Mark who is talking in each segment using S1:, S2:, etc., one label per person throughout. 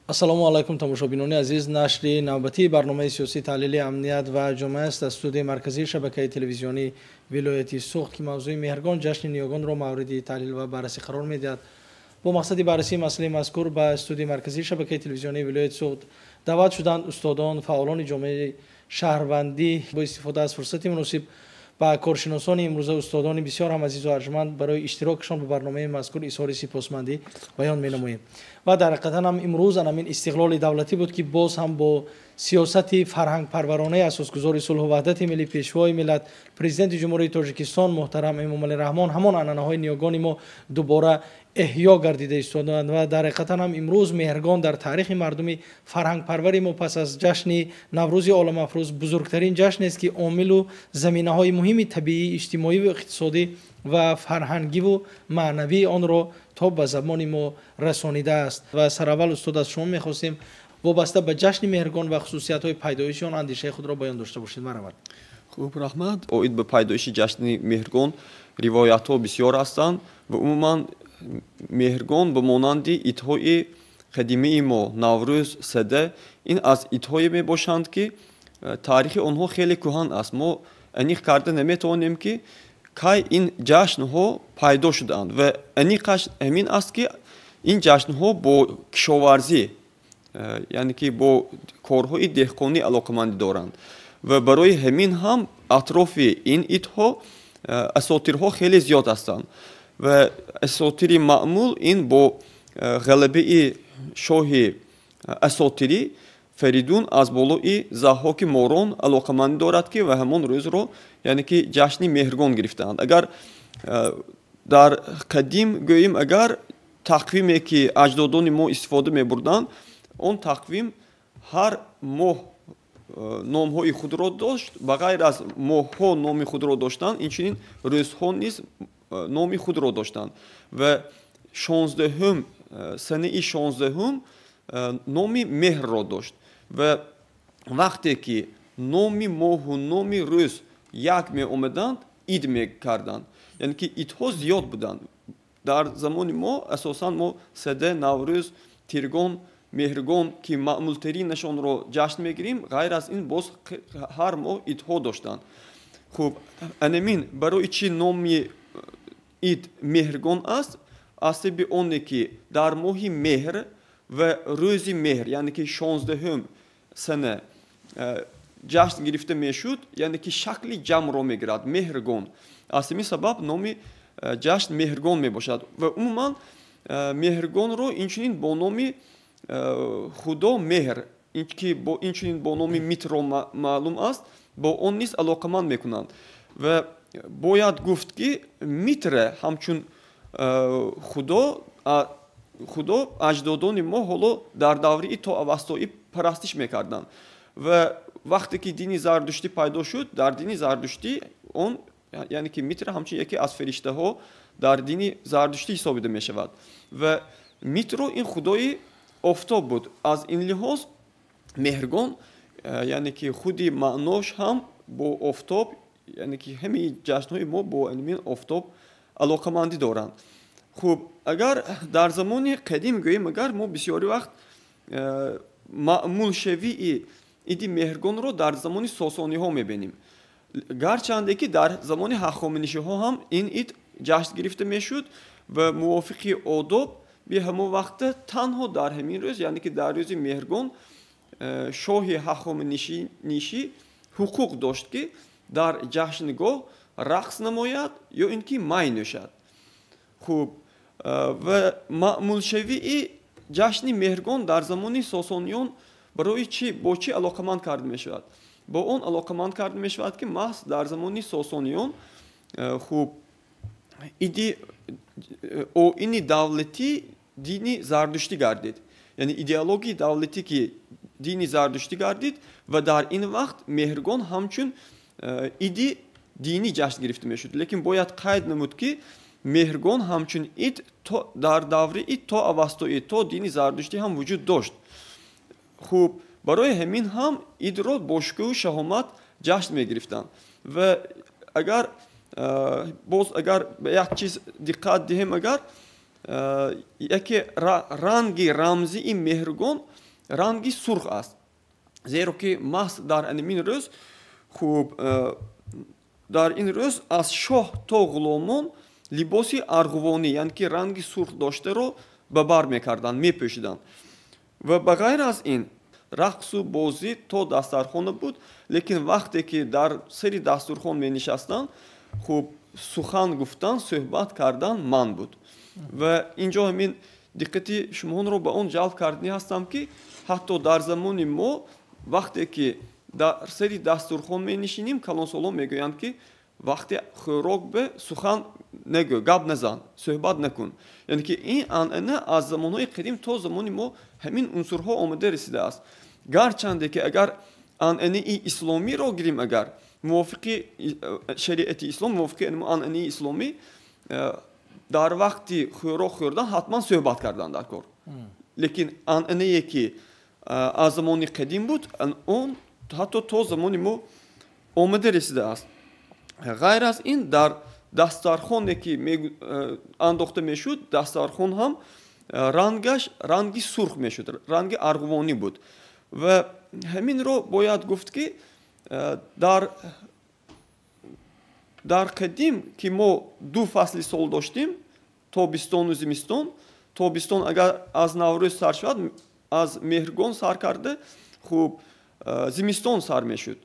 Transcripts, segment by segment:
S1: Ассалому алайкум, тамошобинони азиз. Нашри навбатии барномаи сиёсии таҳлили амният ва ҷомеа аст аз студияи марказии шабакаи телевизионии вилояти Суғд, ки мавзӯи Меҳргон, ҷашни ниёгонро мавриди таҳлил ва баррасӣ қарор медиҳад. Бо мақсади баррасии масъалаи мазкур ба студияи марказии шабакаи телевизионии вилояти Суғд даъват шуданд устодон, фаъолони ҷомеаи шаҳрвандӣ. Бо истифода аз фурсати муносиб ба коршиносони имрӯза, устодони бисёр ҳам азизу арҷманд, барои иштирокашон ба барномаи мазкур изҳори сипосмандӣ баён менамоем. Ва дар ҳақиқатан ҳам имрӯз анамин истиқлоли давлатӣ буд, ки боз ҳам бо сиёсати фарҳангпарваронаи асосгузори сулҳу ваҳдати миллӣ, Пешвои миллат, Президенти Ҷумҳурии Тоҷикистон муҳтарам Эмомалӣ Раҳмон ҳамон анъанаҳои ниёгони мо дубора эҳё гардида истоданд. Ва дар ҳақиқатан ҳам имрӯз Меҳргон дар таърихи мардуми фарҳангпарвари мо пас аз ҷашни Наврӯзи оламафрӯз бузургтарин ҷашнест, ки омилу заминаҳои муҳими табиӣ, иҷтимоӣ ва иқтисодӣ ва фарҳангиву маънавии онро то ба замони мо расонидааст. Ва сараввал, устод, аз шумо мехостем вобаста ба ҷашни Меҳргон ва хусусиятҳои пайдоиши он андешаи худро баён дошта бошед. Марҳамат.
S2: Хуб, раҳмат. Оид ба пайдоиши ҷашни Меҳргон ривоятҳо бисёр ҳастанд ва умуман Меҳргон ба монанди идҳои қадимии мо, Наврӯз, Сада, ин аз идҳое мебошанд, ки таърихи онҳо хеле кӯҳан аст. Мо аниқ карда наметавонем, ки кай ин ҷашнҳо пайдо шудаанд, ва аниқаш ҳамин аст, ки ин ҷашнҳо бо кишоварзӣ, яъне ки бо корҳои деҳқонӣ алоқамандӣ доранд ва барои ҳамин ҳам атрофи ин идҳо асотирҳо хеле зиёд ҳастанд. Ва асотири маъмул ин бо ғалабаи шоҳи асотирӣ Фаридун аз болои Заҳҳоки Морон алоқамандӣ дорад, ки ва ҳамон рӯзро, яъне ки ҷашни Меҳргон гирифтаанд. Агар дар қадим гӯем, агар тақвиме, ки аҷдодони мо истифода мебурданд, он тақвим ҳар моҳ номҳои худро дошт. Ба ғайр аз моҳҳо номи худро доштанд, инчунин рӯзҳо низ номи худро доштанд ва 16-ум, санаи 16-ум номи Меҳрро дошт. Ва вақте ки номи моҳу номи рӯз як меомаданд, ид мекарданд, яъне ки идҳо зиёд буданд. Дар замони мо асосан мо Сада, Наврӯз, Тиргон, Меҳргон, ки маъмултаринашонро ҷашн мегирем, ғайр аз ин боз ҳар моҳ идҳо доштанд. Хуб, анамин барои чӣ номи ид Меҳргон аст? Аз сабаби оне, ки дар моҳи меҳр ва рӯзи меҳр, яъне ки 16-ум сана ҷашн гирифта мешуд, яъне ки шакли ҷамъро мегирад, Меҳргон. Аз ҳамин сабаб номи ҷашн Меҳргон мебошад. Ва умуман Меҳргонро инчунин бо номи худо Меҳр, ки инчунин бо номи Митро маълум аст, бо он низ алоқаманд мекунанд. Ва бояд гуфт, ки Митра ҳамчун худо аҷдодони мо ҳоло дар давраи тоавастоӣ парастиш мекарданд. Ва вақте ки дини зардуштӣ пайдо шуд, дар дини зардуштӣ он, яъне ки Митра, ҳамчун яке аз фариштаҳо дар дини зардуштӣ ҳисобида мешавад ва Митро ин худои офтоб буд. Аз ин лиҳоз Меҳргон, яъне ки худи маънош ҳам бо офтоб, яъне ки ҳамаи ҷашнҳои мо бо ин офтоб алоқамандӣ доранд. Хуб, агар дар замони қадим гӯем, агар мо бисёри вақт маъмулшавии иди Меҳргонро дар замони сосониҳо мебинем, гарчанде ки дар замони ҳахоманишиҳо ҳам ин ид ҷашн гирифта мешуд ва мувофиқи одоб би ҳамон вақта танҳо дар ҳамин рӯз, яъне ки дар рӯзи Меҳргон, шоҳи ҳахоманишӣ ҳуқуқ дошт, ки дар ҷашнгоҳ рақс намояд ё ин ки май нӯшад. Хуб, ва маъмулшавии ҷашни Меҳргон дар замони сосониён барои чӣ, бо чӣ алоқаманд карда мешавад? Бо он алоқаманд карда мешавад, ки маҳз дар замони сосониён хуб, иди оини давлатӣ дини зардуштӣ гардид, яъне идеологияи давлатӣ ки дини зардуштӣ гардид, ва дар ин вақт Меҳргон ҳамчун иди динӣ ҷашн гирифта мешуд. Лекин бояд қайд намуд, ки Меҳргон ҳамчун ид дар давраи то авастоӣ, то дини зардуштӣ ҳам вуҷуд дошт. Хуб, барои ҳамин ҳам идро бо шукӯҳу шаҳомат ҷашн мегирифтанд. Ва агар боз агар ба як чиз диққат диҳем, агар Яке ранги рамзии Меҳргон ранги сурх аст, зеро ки маҳз дар ҳамин рӯз, хуб, дар ин рӯз аз шоҳ то ғуломон либоси арғувонӣ, яъне ки ранги сурх доштаро ба бар мекарданд, мепӯшиданд. Ва ба ғайр аз ин рақсу бозӣ то дастархона буд, лекин вақте ки дар сари дастурхон менишастанд, хуб, сухан гуфтан, суҳбат кардан манъ буд. Ва инҷо ҳамин диққати шуморо ба он ҷалб кардани ҳастам, ки ҳатто дар замони мо вақте ки дар сари дастурхон менишинем, калонсолон мегӯянд, ки вақте хӯрок бе сухан нагӯ, гап назан, суҳбат накун. Яъне ки ин анъана аз замонҳои қадим то замони мо ҳамин унсурҳо омада расидааст. Гарчанде ки агар анъанаи исломиро гирем, агар мувофиқи шариати ислом, мувофиқи анъанаи исломӣ, дар вақти хӯрок хӯрдан ҳатман суҳбат кардан дар кор. Лекин анъанае ки аз замони қадим буд, он ҳатто то замони мо омада расидааст. Ғайр аз ин дар дастархоне ки андохта мешуд, дастархон ҳам рангаш ранги сурх мешуд, ранги арғувонӣ буд. Ва ҳаминро бояд гуфт, ки дар қадим ки мо ду фасли сол доштем, тобистону зимистон, тобистон агар аз Наврӯз сар шавад, аз Меҳргон сар карда, хуб, зимистон сар мешуд.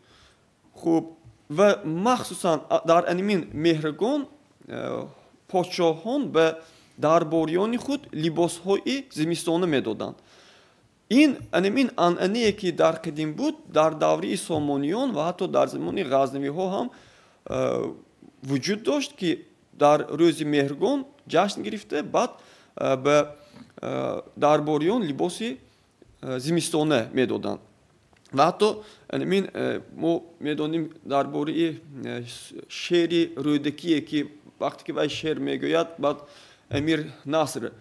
S2: Хуб, ва махсусан дар ҳамин Меҳргон подшоҳон ба дарбориёни худ либосҳои зимистона медоданд. Ин ҳамин анъанае ки дар қадим буд, дар давраи Сомониён ва ҳатто дар замони Ғазнавиҳо ҳам вуҷуд дошт, ки дар рӯзи Меҳргон ҷашн гирифта, баъд ба дарбориён либоси зимистона медоданд. Ва ҳатто ҳамин мо медонем дар бораи шеъри Рӯдакие, ки вақте ки вай шеър мегӯяд, баъд Амир Наср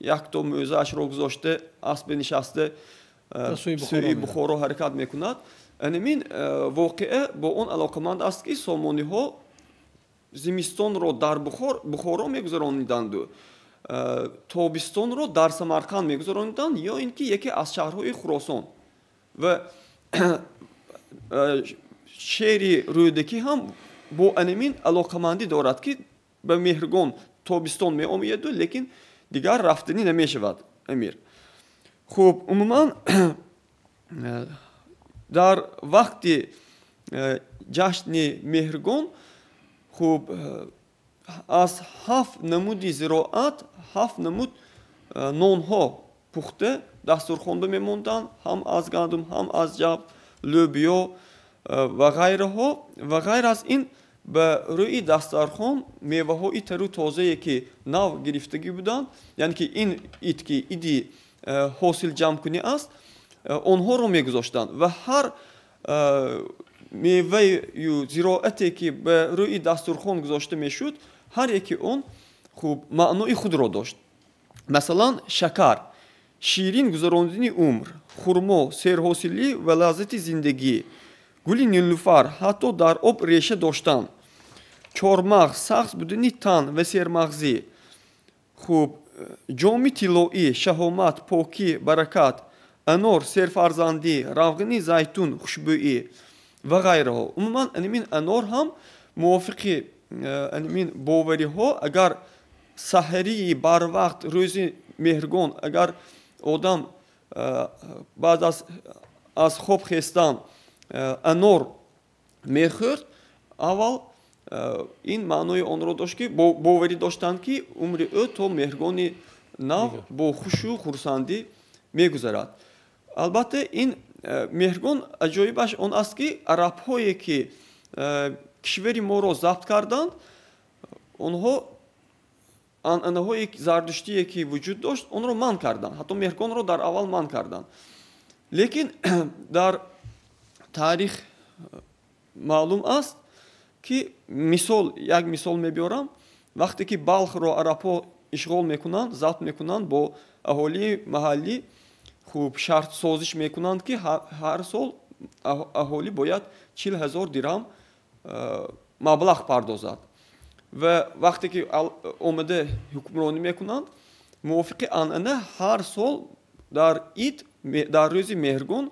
S2: якто мӯзаашро гузошта, аспе нишаста сӯи Бухоро ҳаракат мекунад. Ҳамин воқеа бо он алоқаманд аст, ки сомониҳо зимистонро дар Бухоро мегузарониданду тобистонро дар Самарқанд мегузарониданд ё ин ки яке аз шаҳрҳои Хуросон. Ва шеъри Рӯдакӣ ҳам бо ҳамин алоқамандӣ дорад, ки ба Меҳргон тобистон меомеяду, лекин дигар рафтанӣ намешавад амир. Хуб, умуман дар вақти ҷашни Меҳргон, хуб, аз ҳафт намуди зироат ҳафт намуд нонҳо пухта дастурхонда мемонданд, ҳам аз гандум, ҳам аз ҷав, лӯбиё ва ғайраҳо. Ва ғайр аз ин ба рӯи дастархон меваҳои тару тозае, ки нав гирифтагӣ буданд, яъне ки ин ид, ки иди ҳосилҷамъкунӣ аст, онҳоро мегузоштанд. Ва ҳар меваю зироате, ки ба рӯи дастурхон гузошта мешуд, ҳар яке он, хуб, маънои худро дошт. Масалан, шакар ширин гузарондани умр, хурмо серҳосилӣ ва лаззати зиндагӣ, гули нилуфар ҳатто дар об реша доштан, чормағз сахт будани тан ва сермағзӣ, хуб, ҷоми тиллоӣ шаҳомат, покӣ, баракат, анор серфарзандӣ, равғани зайтун хушбӯӣ ва ғайраҳо. Умуман ҳамин анор ҳам мувофиқи ҳамин бовариҳо, агар саҳарии барвақт рӯзи Меҳргон, агар одам баъд аз хоб хестан анор мехӯрд, аввал ин маънои онро дошт, ки боварӣ доштанд, ки умри ӯ то Меҳргони нав бо хушу хурсандӣ мегузарад. Албатта, ин Меҳргон аҷоибаш он аст, ки арабҳое, ки кишвари моро забт карданд, онҳо анъанаҳои зардуштие, ки вуҷуд дошт, онро манъ карданд, ҳатто Меҳргонро дар аввал манъ карданд. Лекин дар таърих маълум аст, ки мисол, як мисол мебиёрам: вақте ки Балхро арабҳо ишғол мекунанд, забт мекунанд, бо аҳолии маҳаллӣ, хуб, шартсозиш мекунанд, ки ҳар сол аҳолӣ бояд 40 000 дирҳам маблағ пардозад. Ва вақте ки омада ҳукмронӣ мекунанд, мувофиқи анъана ҳар сол дар ид, дар рӯзи Меҳргон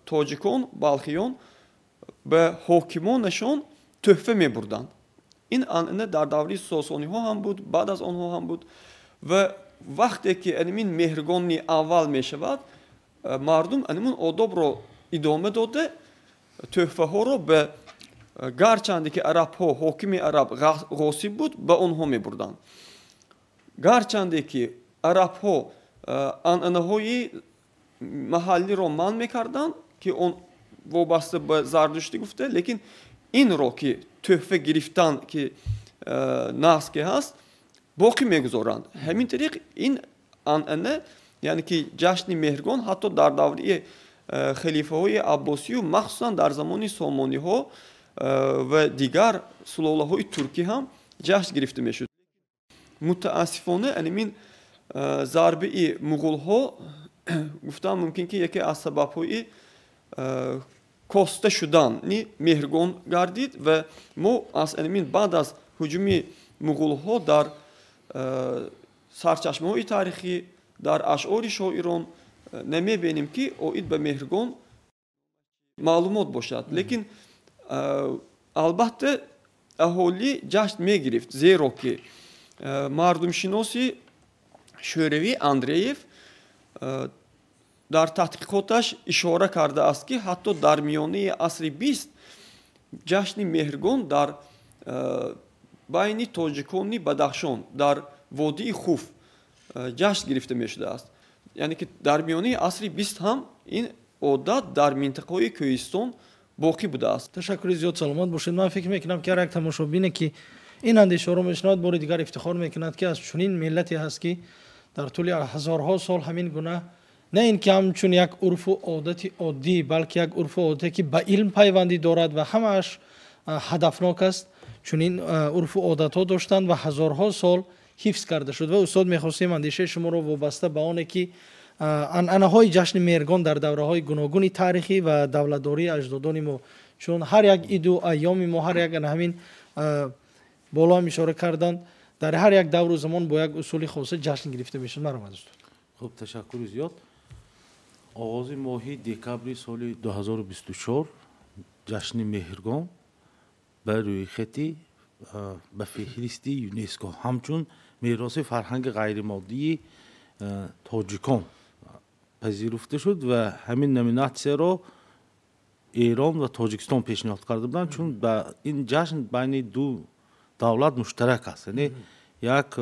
S2: тоҷикон, балхиён ба ҳокимонашон тӯҳфа мебурданд. Ин анъана дар давраи сосониҳо ҳам буд, баъд аз онҳо ҳам буд. Ва вақте ки анамин Меҳргони аввал мешавад, мардум анамин одобро идома дода, тӯҳфаҳоро ба гарчанде ки арабҳо, ҳокими араб ғосиб буд, ба онҳо мебурданд. Гарчанде ки арабҳо анъанаҳои маҳаллиро манъ мекарданд, ки он вобаста ба зардуштӣ гуфта, лекин инро ки тӯҳфа гирифтан ки наске ҳаст, боқӣ мегузоранд. Ҳамин тариқ ин анъана, яъне ки ҷашни Меҳргон ҳатто дар давраи халифаҳои аббосию, махсусан дар замони сомониҳо ва дигар сулолаҳои туркӣ ҳам ҷашн гирифта мешуд. Мутаассифона анамин зарбаи муғулҳо гуфтан мумкин ки яке аз сабабҳои коста шудани Меҳргон гардид ва мо аз анамин баъд аз ҳуҷуми муғулҳо дар сарчашмаҳои таърихӣ, дар ашъори шоирон намебинем ки оид ба Меҳргон маълумот бошад. Лекин албатта аҳолӣ ҷашн мегирифт, зеро ки мардумшиноси шӯравӣ Андреев дар таҳқиқоташ ишора кардааст, ки ҳатто дар миёнаи асри 20 ҷашни Меҳргон дар байни тоҷикони Бадахшон дар водии Хуф ҷашн гирифта мешудааст. Яъне ки дар миёнаи асри 20 ҳам ин одат дар минтақаҳои кӯҳистон боқӣ будааст.
S1: Ташаккури зиёд, саломат бошед. Ман фикр мекунам ки ҳар як тамошобине ки ин андешаҳоро мешунавад, бори дигар ифтихор мекунад, ки аз чунин миллате ҳаст, ки дар тӯли ҳазорҳо сол ҳамин гуна на ин ки ҳамчун як урфу одати оддӣ, балки як урфу одате ки ба илм пайвандӣ дорад ва ҳамааш ҳадафнок аст, чунин урфу одатҳо доштанд ва ҳазорҳо сол ҳифз карда шуд. Ва устод, мехостем андешаи шуморо вобаста ба оне ки анъанаҳои ҷашни Меҳргон дар давраҳои гуногуни таърихӣ ва давлатдории аҷдодони мо, чун ҳар як иду айёми мо, ҳар як ҳамин боло ҳам ишора карданд, дар ҳар як давру замон бо як усули хоса ҷашн гирифта мешуд. Марҳамат устод.
S3: Хуб, ташаккури зиёд. Оғози моҳи декабри соли 2024 ҷашни Меҳргон ба рӯйхати ба феҳристи ЮНЕСКО ҳамчун мероси фарҳанги ғайримоддии тоҷикон пазируфта шуд ва ҳамин номинатсияро Эрон ва Тоҷикистон пешниҳод карда буданд, чун ба ин ҷашн байни ду давлат муштарак аст, яъне як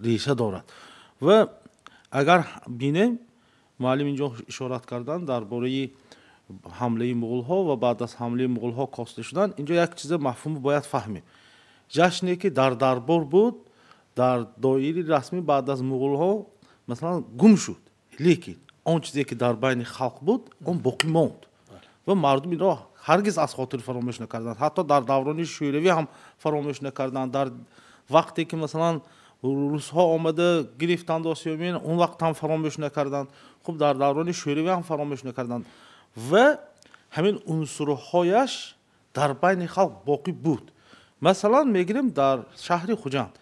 S3: реша дорад. Ва агар бинем, муаллим инҷо ишорат карданд дар бораи ҳамлаи муғулҳо ва баъд аз ҳамлаи муғулҳо коста шудан, инҷо як чиза мафҳумро бояд фаҳмем. Ҷашне ки дар дарбор буд, дар доираи расмӣ баъд аз муғулҳо масалан гум шуд, лекин он чизе ки дар байни халқ буд, он боқӣ монд ва мардум инро ҳаргиз аз хотир фаромӯш накарданд. Ҳатто дар даврони шӯравӣ ҳам фаромӯш накарданд. Дар вақте ки масалан русҳо омада гирифтанд Осиёмин, он вақт ҳам фаромӯш накарданд. Хуб, дар даврони шӯравӣ ҳам фаромӯш накарданд ва ҳамин унсурҳояш дар байни халқ боқӣ буд. Масалан мегирем дар шаҳри Хуҷанд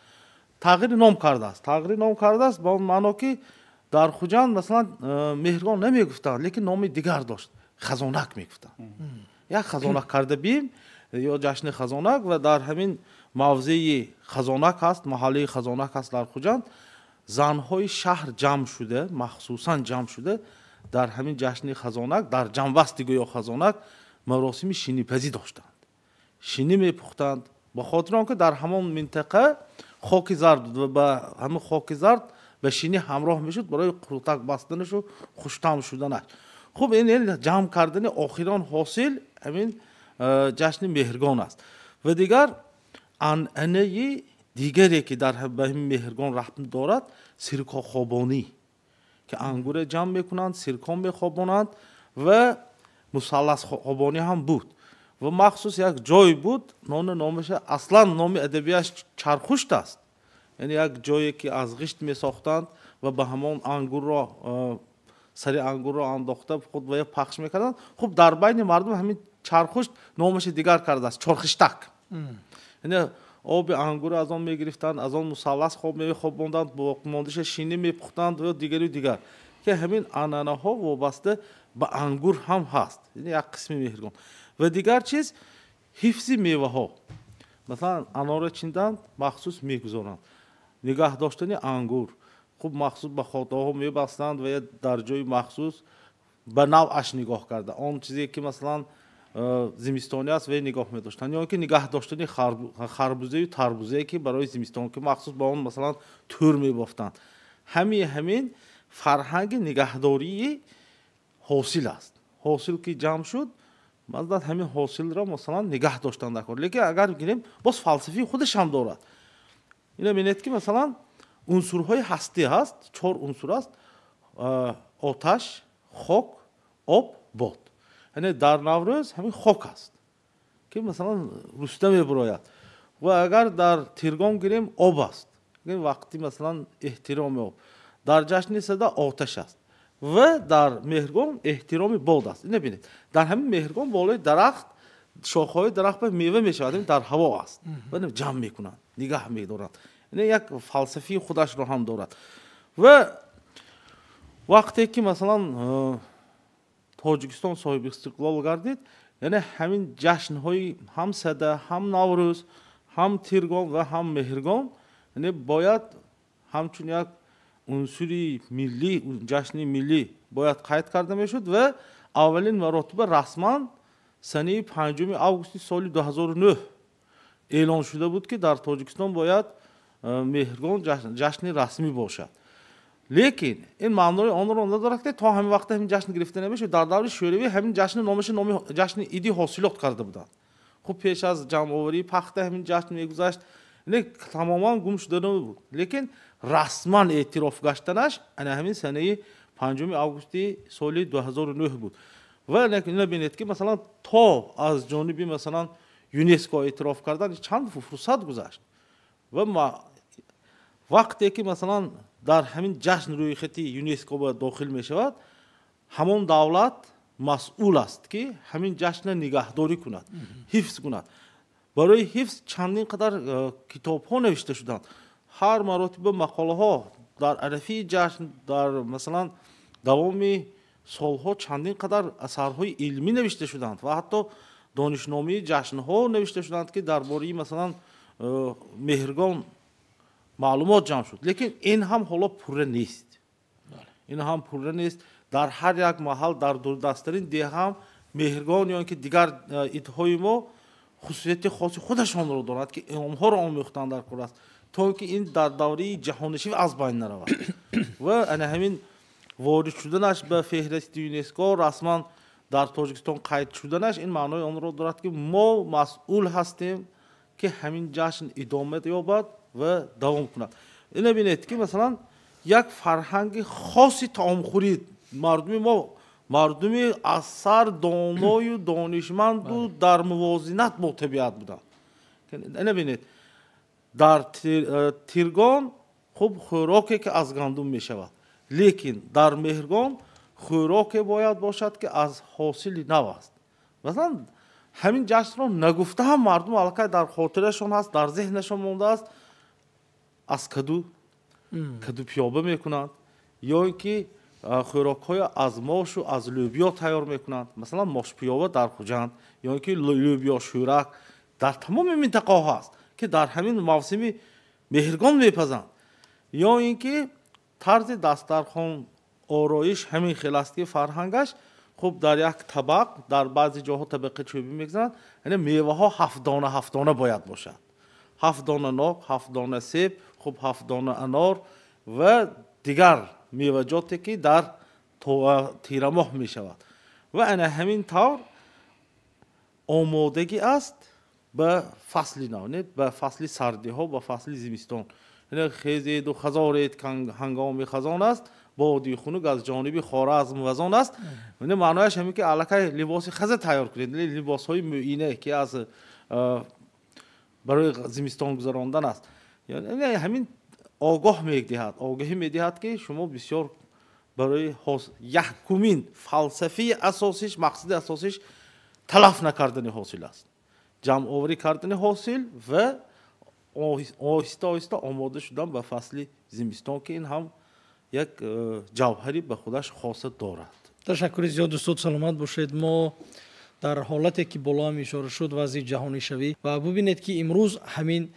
S3: тағйири ном кардааст. Тағйири ном кардааст ба он маъно ки дар Хуҷанд масалан Меҳргон намегуфтанд, лекин номи дигар дошт, хазонак мегуфтанд. Як хазонак карда бием ё ҷашни хазонак, ва дар ҳамин мавзеи хазонак ҳаст, маҳаллаи хазонак ҳаст дар Хуҷанд, занҳои шаҳр ҷамъ шуда, махсусан ҷамъ шуда дар ҳамин ҷашни хазонак, дар ҷамъбасти гӯё хазонак маросими шинипазӣ доштанд. Шинӣ мепухтанд, ба хотири он ки дар ҳамон минтақа хоки зард буд ва ба ҳамин хоки зард ба шинӣ ҳамроҳ мешуд барои қурутак бастанашу хуштам шуданаш. Хуб, ин ҷамъ кардани охирон ҳосил ҳамин ҷашни Меҳргон аст. Ва дигар анъанаи дигаре ки дар ба ҳамин Меҳргон рабт дорад, сиркохобонӣ, ки ангура ҷамъ мекунанд, сиркон мехобонанд ва мусалласхобонӣ ҳам буд. Ва махсус як ҷой буд, номаша аслан номи адабияш чархушт аст. Яъне як ҷое ки аз ғишт месохтанд ва ба ҳамон ангурро сари ангурро андохта худ ва пахш мекарданд. Хуб, дар байни мардум ҳамин чархушт номаша дигар кардааст, чорхиштак. Яъне Оби ангур аз он мегирифтанд, аз он мусаллас хоб мехобонданд, боқимондаша шинӣ мепухтанд ва дигару дигар. Ки ҳамин анъанаҳо вобаста ба ангур ҳам ҳаст. Як қисми меҳргон. Ва дигар чиз ҳифзи меваҳо. Масалан, анорро чинданд, махсус мегузоранд. Нигаҳ доштани ангур. Хуб, махсус ба хотаҳо мебастанд ва дар ҷои махсус ба навъаш нигоҳ карда. Он чизе ки масалан зимистонӣ аст ве нигоҳ медоштанд. Ё ки нигаҳ доштани харбузаю тарбузае ки барои зимистон ки махсус ба он масалан тӯр мебофтанд. Ҳамин фарҳанги нигаҳдории ҳосил аст. Ҳосил ки ҷамъ шуд, баъд ҳамин ҳосилро масалан нигаҳ доштан даркор. Лекин агар гирем, боз фалсафаи худаш ҳам дорад. Ина бинед ки масалан унсурҳои ҳастӣ ҳаст, 4 унсур аст: оташ, хок, об, бод. Яъне дар Наврӯз ҳамин хок аст ки масалан руста мебурояд. Ва агар дар Тиргон гирем, об аст. Вақти масалан эҳтироми об. Дар ҷашни Сада оташ аст. Ва дар Меҳргон эҳтироми бод аст. Ина бинед, дар ҳамин Меҳргон болои дарахт, шохҳои дарахт ба мева мешавад, дар ҳаво аст. Ва ҷамъ мекунанд, нигаҳ медоранд. Ина як фалсафаи худашро ҳам дорад. Ва вақте ки масалан Тоҷикистон соҳиби истиқлол гардид, яъне ҳамин ҷашнҳои ҳам Сада, ҳам Наврӯз, ҳам Тиргон ва ҳам Меҳргон, яъне бояд ҳамчун як унсури миллӣ, ҷашни миллӣ бояд қайд карда мешуд ва аввалин маротиба расман санаи 5 августи соли 2009 эълон шуда буд ки дар Тоҷикистон бояд Меҳргон ҷашни расмӣ бошад. Лекин ин маънои онро надорад ки то ҳамин вақт ҳамин ҷашн гирифта намешуд. Дар даври Шӯравӣ ҳамин ҷашни номаша номи ҷашни иди ҳосилот карда буданд. Хуб, пеш аз ҷамъоварии пахта ҳамин ҷашн мегузашт, тамоман гум шуда набуд. Лекин расман эътироф гаштанаш ана ҳамин санаи 5 августи соли 2009 буд. Ва ина бинед ки масалан то аз ҷониби масалан ЮНЕСКО эътироф кардан чанд фурсат гузашт. Ва вақте ки масалан дар ҳамин ҷашн рӯйхати ЮНЕСКО ба дохил мешавад, ҳамон давлат масъул аст ки ҳамин ҷашнро нигаҳдорӣ кунад, ҳифз кунад. Барои ҳифз чандин қадар китобҳо навишта шуданд. Ҳар маротиба мақолаҳо дар арафии ҷашн, дар масалан давоми солҳо чандин қадар асарҳои илмӣ навишта шуданд ва ҳатто донишномаи ҷашнҳо навишта шуданд ки дар бораи масалан Меҳргон маълумот ҷамъ шуд. Лекин ин ҳам ҳоло пурра нест. Ин ҳам пурра нест. Дар ҳар як маҳал, дар дурдасттарин деҳ ҳам Меҳргон ё ин ки дигар идҳои мо хусусияти хоси худашонро дорад ки онҳоро омӯхтан дар кор аст, то ин ки ин дар давраи ҷаҳонишавӣ аз байн наравад. Ва ана ҳамин ворид шуданаш ба феҳристи ЮНЕСКО, расман дар Тоҷикистон қайд шуданаш ин маънои онро дорад ки мо масъул ҳастем ки ҳамин ҷашн идома ёбад ва давом кунад. Ина бинед ки масалан як фарҳанги хоси таомхӯрӣ мардуми мо, мардуми аз сар доною донишманду дар мувозинат бо табиат буданд. Ина бинед, дар Тиргон хуб хӯроке ки аз гандум мешавад, лекин дар Меҳргон хӯроке бояд бошад ки аз ҳосили нав аст. Масалан ҳамин ҷашнро нагуфта ҳам мардум аллакай дар хотирашон ҳаст, дар зеҳнашон мондааст. Аз каду пиёба мекунанд ё ин ки хӯрокҳои аз мошу аз лӯбиё тайёр мекунанд. Масалан мошпиёба дар Хуҷанд ё ин ки лӯбиё шӯрак дар тамоми минтақаҳо ҳаст ки дар ҳамин мавсими Меҳргон мепазанд. Ё ин ки тарзи дастархон ороиш ҳамин хел аст ки фарҳангаш хуб дар як табақ, дар баъзе ҷоҳо табақи чӯбӣ мегузаранд, яъне меваҳо 7 дона 7 дона бояд бошад. 7 дона нок, 7 дона себ, хуб 7 дона анор ва дигар меваҷоте ки дар тирамоҳ мешавад. Ва ана ҳамин тавр омодагӣ аст ба фасли нав, ба фасли сардиҳо, ба фасли зимистон. Хезеду хазоред ҳангоми хазон аст, боди хунук аз ҷониби Хоразм вазон аст. Маънояш ҳамин ки аллакай либоси хаза тайёр кунед, либосҳои мӯине ки аз барои зимистон гузарондан аст. Ҳамин огоҳ медиҳад, огоҳӣ медиҳад ки шумо бисёр барои якумин фалсафаи асосиш, мақсади асосиш талаф накардани ҳосил аст, ҷамъоварӣ кардани ҳосил ва Оҳиста оҳиста омода шудан ба фасли зимистон, ки ин ҳам як ҷавҳари ба худаш хоса дорад.
S1: Ташаккури зиёд, устод, саломат бошед. Мо дар ҳолате ки боло ҳам ишора шуд, вазъи ҷаҳонишавӣ, ва бубинед, ки имрӯз ҳамин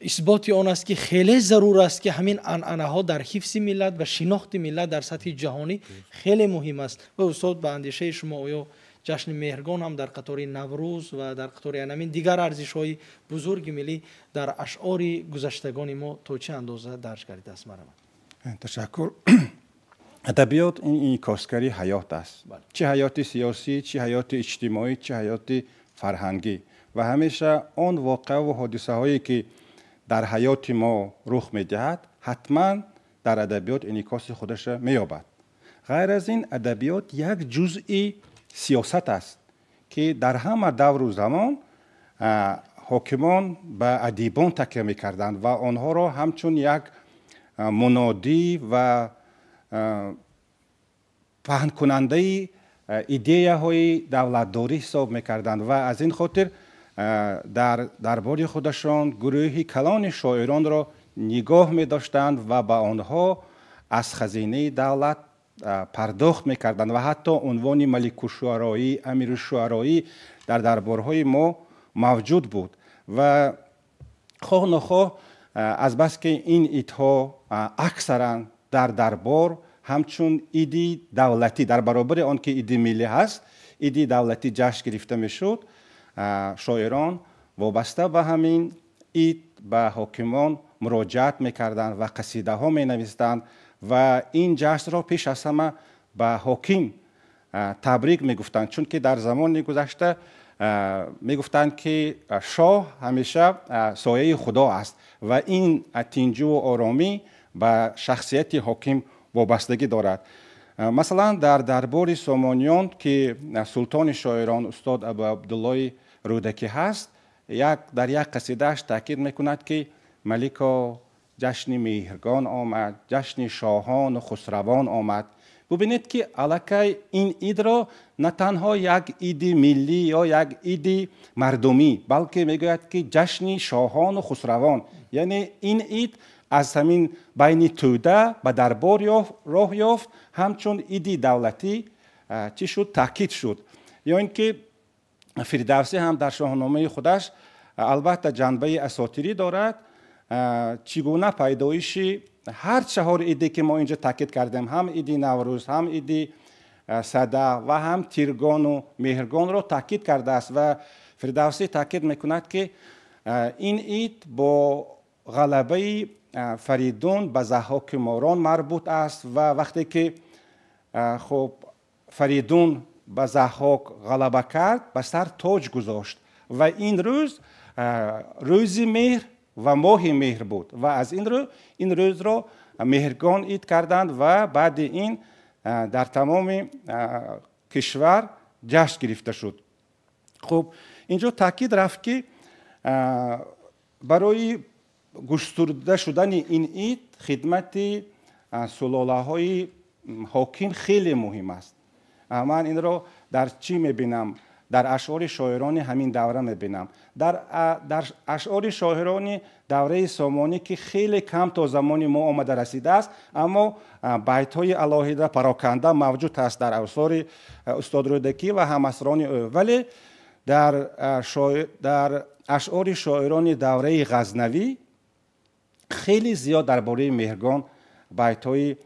S1: исботи он аст, ки хеле зарур аст, ки ҳамин анъанаҳо дар ҳифзи миллат ва шинохти миллат дар сатҳи ҷаҳонӣ хеле муҳим аст. Ва устод, ба андешаи шумо, оё ҷашни Меҳргон ҳам дар қатори Наврӯз ва дар қатори ҳамин дигар арзишҳои бузурги миллӣ дар ашъори гузаштагони мо то чӣ андоза дарҷ гардидааст? Марҳамат.
S4: Ташаккур. Адабиёт ин инъикосгари ҳаёт аст, чӣ ҳаёти сиёсӣ, чӣ ҳаёти иҷтимоӣ, чӣ ҳаёти фарҳангӣ, ва ҳамеша он воқеаву ҳодисаҳое, ки дар ҳаёти мо рух медиҳад, ҳатман дар адабиёт инъикоси худаша меёбад. Ғайр аз ин, адабиёт як ҷузъи сиёсат аст, ки дар ҳама давру замон ҳокимон ба адибон такя мекарданд ва онҳоро ҳамчун як мунодӣ ва паҳнкунандаи идеяҳои давлатдорӣ ҳисоб мекарданд ва аз ин хотир дар дарбори худашон гурӯҳи калони шоиронро нигоҳ медоштанд ва ба онҳо аз хазинаи давлат пардохт мекарданд ва ҳатто унвони маликушуароӣ, амирушуароӣ дар дарборҳои мо мавҷуд буд. Ва хоҳ нохоҳ, азбаски ин идҳо аксаран дар дарбор ҳамчун иди давлатӣ, дар баробари он ки иди миллӣ ҳаст, иди давлатӣ ҷашн гирифта мешуд, шоирон вобаста ба ҳамин ид ба ҳокимон муроҷиат мекарданд ва қасидаҳо менавистанд ва ин ҷашнро пеш аз ҳама ба ҳоким табрик мегуфтанд, чунки дар замони гузашта мегуфтанд, ки шоҳ ҳамеша сояи Худо аст ва ин тинҷуву оромӣ ба шахсияти ҳоким вобастагӣ дорад. Масалан, дар дарбори Сомониён, ки султони шоирон устод Абу Абдуллои Рӯдакӣ ҳаст, дар як қасидааш таъкид мекунад, ки малико, ҷашни Меҳргон омад, ҷашни шоҳону хусравон омад. Бубинед, ки аллакай ин идро на танҳо як иди миллӣ ё як иди мардумӣ, балки мегӯяд, ки ҷашни шоҳону хусравон, яъне ин ид аз ҳамин байни тӯда ба дарбор роҳ ёфт, ҳамчун иди давлатӣ чӣ шуд, таъкид шуд. Ё ин ки Фирдавсӣ ҳам дар Шоҳномаи худаш, албатта, ҷанбаи асотирӣ дорад, чӣ гуна пайдоиши ҳар чаҳор иде, ки мо инҷо таъкид кардем, ҳам иди Наврӯз, ҳам иди Сада ва ҳам Тиргону Меҳргонро таъкид кардааст. Ва Фирдавсӣ таъкид мекунад, ки ин ид бо ғалабаи Фаридун ба Заҳҳоки Морон марбут аст ва вақте ки, хуб, Фаридун ба Заҳҳок ғалаба кард, ба сар тоҷ гузошт ва ин рӯз рӯзи меҳр ва моҳи меҳр буд ва аз ин рӯ ин рӯзро Меҳргон ид карданд ва баъди ин дар тамоми кишвар ҷашн гирифта шуд. Хуб, инҷо таъкид рафт, ки барои густурда шудани ин ид хидмати сулолаҳои ҳоким хеле муҳим аст. Ман инро дар чӣ мебинам? Дар ашъори шоирони ҳамин давра мебинам, дар ашъори шоирони давраи Сомонӣ, ки хеле кам то замони мо омада расидааст, аммо байтҳои алоҳида пароканда мавҷуд аст дар асори устод Рӯдакӣ ва ҳамасрони ӯ. Вале дар ашъори шоирони давраи Ғазнавӣ хеле зиёд дар бораи Меҳргон байтҳои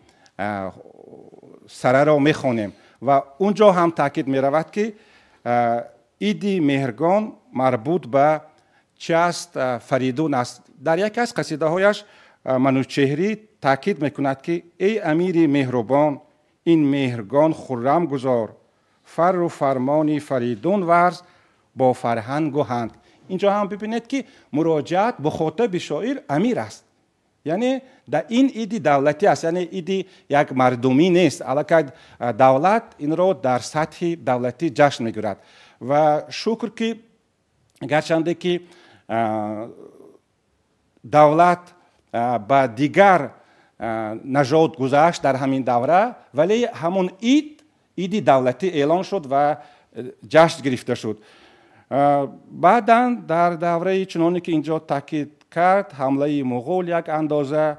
S4: сараро мехонем ва он ҷо ҳам таъкид меравад, ки иди Меҳргон марбут ба чи аст? Фаридун аст. Дар яке аз қасидаҳояш Манучеҳрӣ таъкид мекунад, ки эй амири меҳрубон, ин Меҳргон хуррам гузор, фарру фармони Фаридун варз бо фарҳангу ҳанд. Инҷо ҳам бибинед, ки муроҷиат мухотаби шоир амир аст, яъне дар ин иди давлатӣ аст, яъне иди як мардумӣ нест, аллакай давлат инро дар сатҳи давлатӣ ҷашн мегирад. Ва шукр, ки гарчанде ки давлат ба дигар нажод гузашт дар ҳамин давра, вале ҳамон ид иди давлатӣ эълон шуд ва ҷашн гирифта шуд. Баъдан дар давраи, чуноне ки инҷо таъкид кард, ҳамлаи муғул як андоза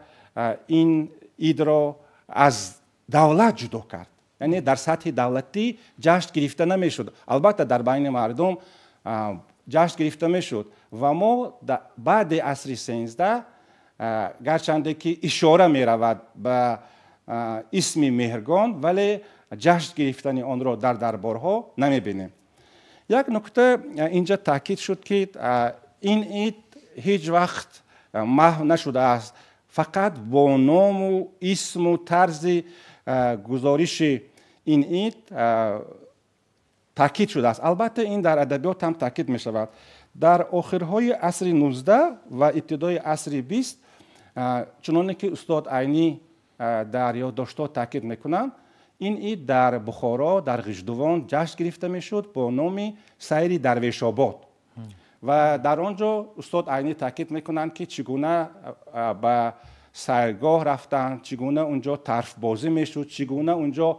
S4: ин идро аз давлат ҷудо кард. Яъне дар сатҳи давлатӣ ҷашн гирифта намешуд. Албатта дар байни мардум ҷашн гирифта мешуд ва мо баъди асри 13, гарчанде ки ишора меравад ба исми Меҳргон, вале ҷашн гирифтани онро дар дарборҳо намебинем. Як нукта инҷа таъкид шуд, ки ин ид ҳеҷ вақт маҳв нашудааст, фақат бо ному исму тарзи гузориши ин ид таъкид шудааст. Албатта ин дар адабиёт ҳам таъкид мешавад. Дар охирҳои асри 19 ва ибтидои асри 20, чуноне ки устод Айнӣ дар ёддоштҳо таъкид мекунанд, ин ид дар Бухоро, дар Ғиждувон ҷашн гирифта мешуд бо номи сайри Дарвешобод. Ва дар он ҷо устод Айнӣ таъкид мекунанд, ки чӣ гуна ба сайргоҳ рафтанд, чӣ гуна унҷо тарфбозӣ мешуд, чӣ гуна унҷо